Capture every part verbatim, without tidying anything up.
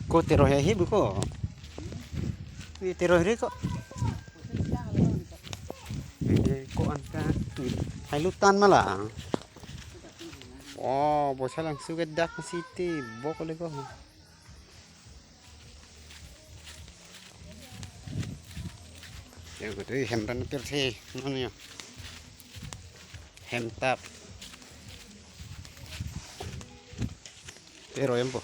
Ko teroi he bu ko. Wi teroi re ko. Eh, ko an ta. Hai lutan mala. Oh, bosa langsu ke dak siti bok le ko. Ya, gitu, hem tan pirthe, non ya. Hem tap. Teroi em po.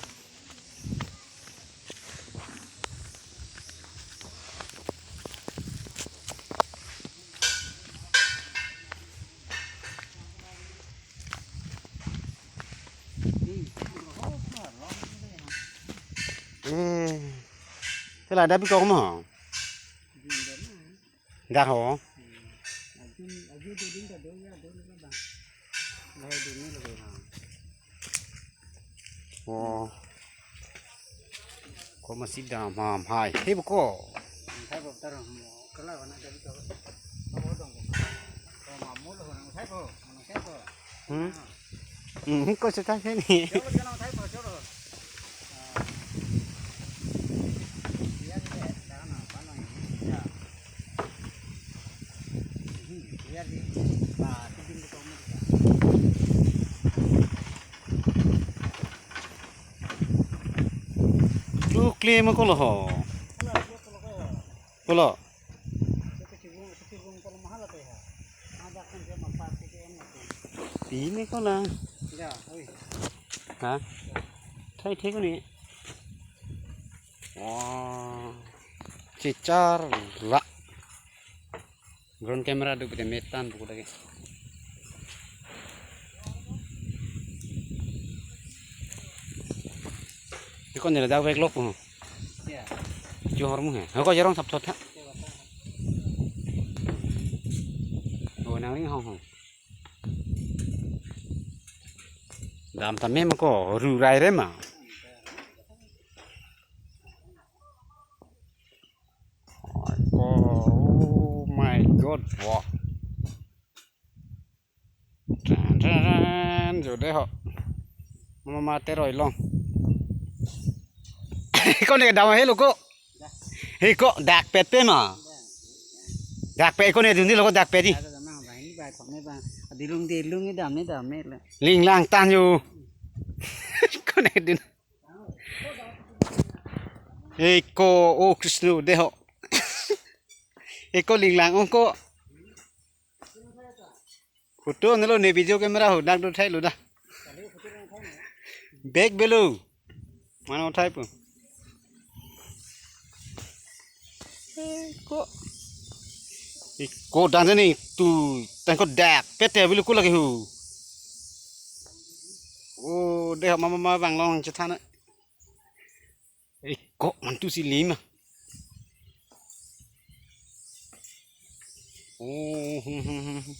Eh. Te la dak pi kok mo. Dak ho. Oh. Ko masi dam ham hai. He bu ko. Hmm? Hmm, ko seta he ni. Chukle ma ko lo ho. Ko lo. Pine ko la. Ha? Thai thai ko ni. Oh. Chichar la. Drone camera do pute metan buku lagi. Iko nila dak vek lok. Ya. Chu hor mu he. Ko jarong sap thot ha. Oh, nang ring hong hong. Dam ta mem ko ru rai re ma. Oh my God, wow. Tran, tran, tran, jo de ho. Mama teroi long. Ko ne dam he lo ko. He ko dak pet pe ma. Dak pe ko ne dun di lo ko dak pe di. Dilung dilung ni dam ni dam ni le. Ling lang tan yo. Ko ne dun. Eko, oh, Krishna de ho. Eko linglang ong ko. Photo nelo ne video camera ho dak do thai lo da. Back belo. Mano thai po. Eko. Eko dan ni tu tang ko dak pete belo ko lagi ho. Oh, de ho mama ma bang long chethan. Eko mantu si lima. Oh, hmm, hmm, hmm, hmm.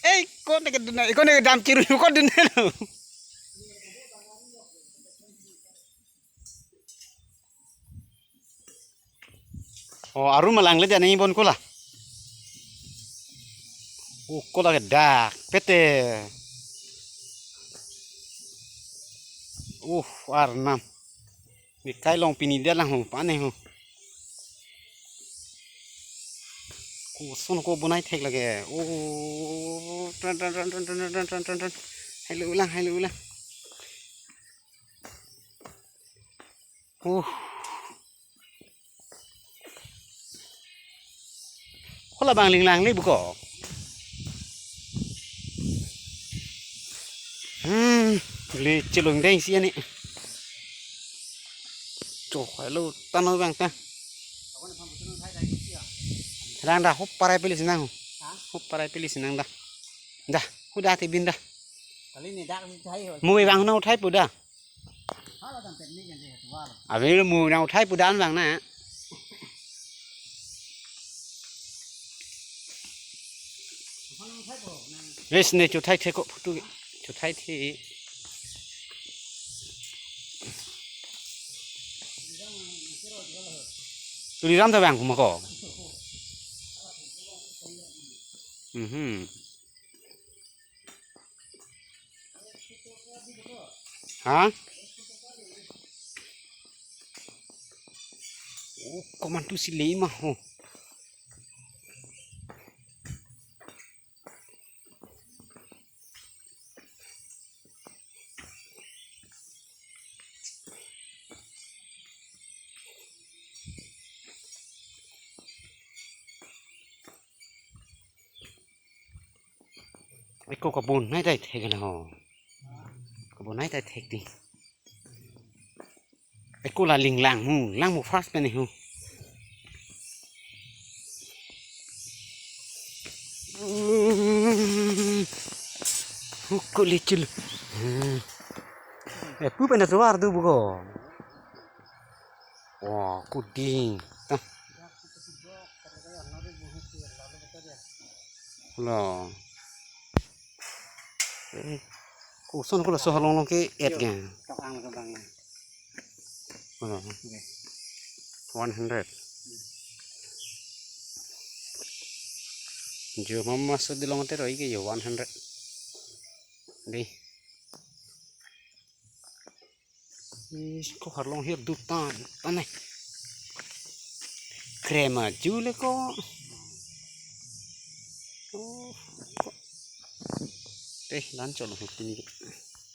Eko ne ke dun, eko ne ke dam chiru ko dun lo. Oh, aru malang le jani bon ko la. Oh, ko la ke dak pete. Uh, arnam. Ni kai long pini dia lang ho, pane ho. Ko son ko bonai thek lage. Oh, tran, tran, tran. Hai lo ulang, hai lo ulang. Uh. Ko la bang linglang le bu ko. Hmm, le chelong deng si ani. Cho, hello, tano bang ta. Rang da, hup parai pili sinang. Hup parai pili sinang da. Da, huda ti bin da. Kali ni dak si thai ho. Mu bang na uthai pu da. Abi lo mu nang uthai pu dan bang na. Res ne chuthai the ko photo ke. Chuthai the. Tuliram ta bang kuma ko. Mhm. Ha? Oh, komantu si le ma ho. Eko kabonai dai thek na ho. Kabonai dai thek di. Eko la ling lang mu, lang mu first pen ho. Hukuli chul. Eh, pu pen tuar du bugo. Wah, kuding. Ta. Lo. Eh, koson ko laso halong long ke et ke. Tok ang ke bang. Lo. Oke. One hundred. Jo mama so dilong te roi ke jo one hundred. Dei. Is ko harlong hir dutan. Tanai. Krema jule ko. Oh. Ko. Teh, lan cholo hukuni.